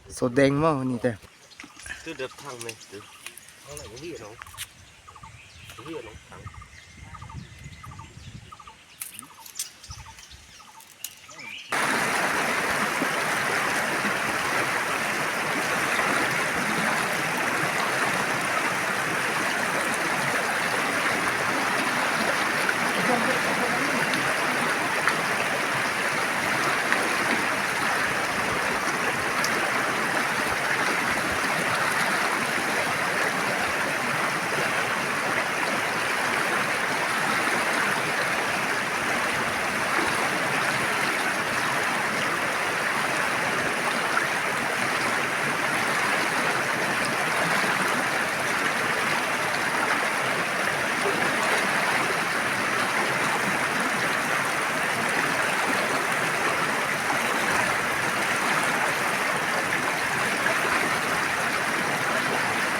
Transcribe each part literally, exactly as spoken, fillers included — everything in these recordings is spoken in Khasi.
So deng mo ni te.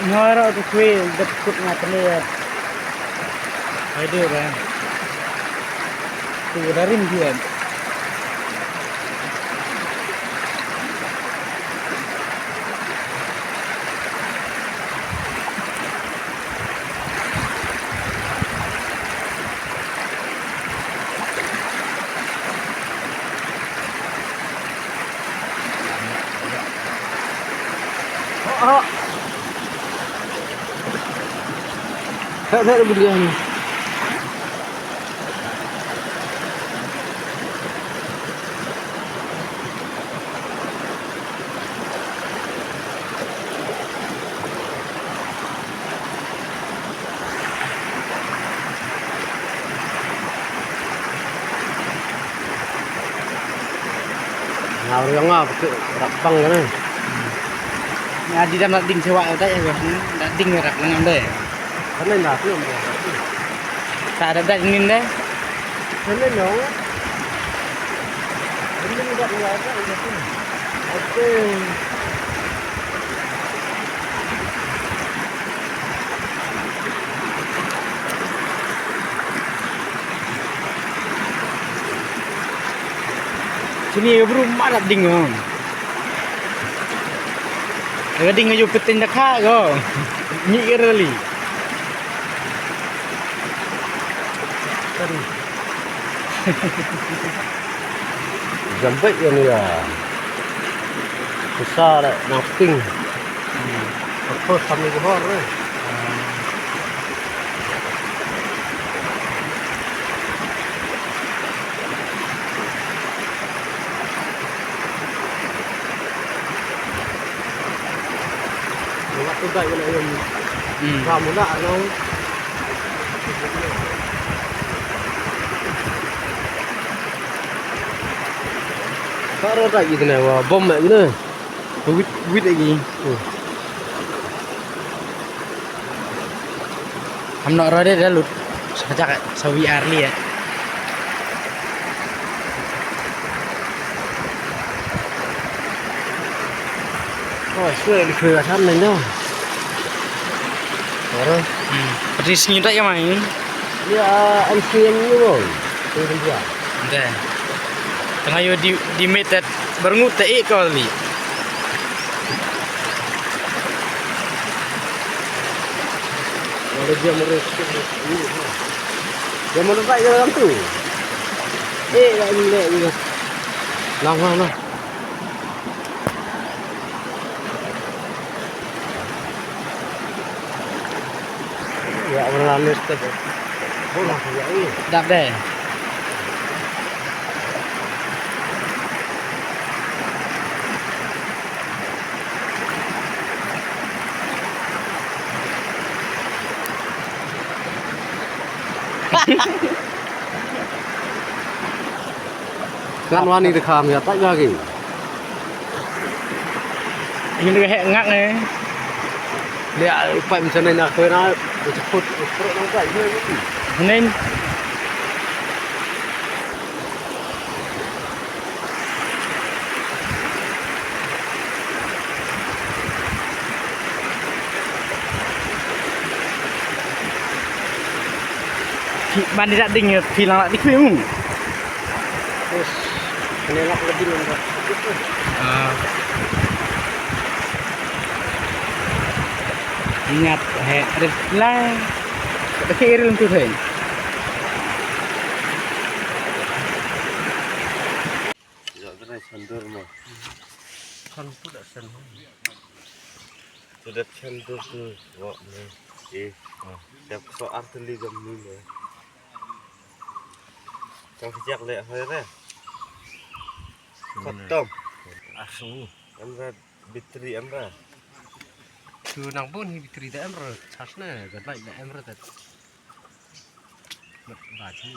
Ngoro tu kui dep kut nga tene. Aduh ba. Tu darim dia. Nga ru nga pake rap bang kan. Nga di dam ding sewa utai ya. Ding rap ngan deh. Kan na tu. Tak ada dah ni deh. Kan na. Kan na dah ni ada. Okay. Sini bru marat ding. Ga ding aju petin dakha go. Ni irali. Jambek ya ni ya. Susah lah nangping. Apa kami gehor ni. Waktu dah kena yang Hmm. Kamu nak anu. Baru tak gitu nih, wah bom nih gitu. Wit wit lagi. Oh. Am nok rode da lut. Sa ka jak sa V R li ya. Oh, sure, di kue san nang no. Ora. Hmm. Pati singi tak ya mai. Ya, am singi ni bang. Singi dia. Dah. Tengah yo di di metet. Berngut te ik kali. Ada dia merus. Dia mana tak dalam tu? Eh, dah ni dah ni. Nah, nah, nah. Ya, orang lama step. Dap deh. Ngan wani de kham ya ta ga gi. Ini de hek ngak ne. Dia pai macam ni nak kena cepat cepat nampak ni. Nen. Phi ban di dak ding phi lang dak di phi mu. Terus, kena lak lebih nang dak. Ah. Nyat he rit lai. Baki iril tu hai. Ya, kena sandur mah. Kan tu dah sandur. Tu dah sandur tu, wak ni. Eh, siap soal tu li gam ni ni. Kau sejak lek hari re. Khatam. Asu. Amra bitri amra. Tu nang bun hi bitri da amra. Charge na, da light da amra da. Mat ba chi.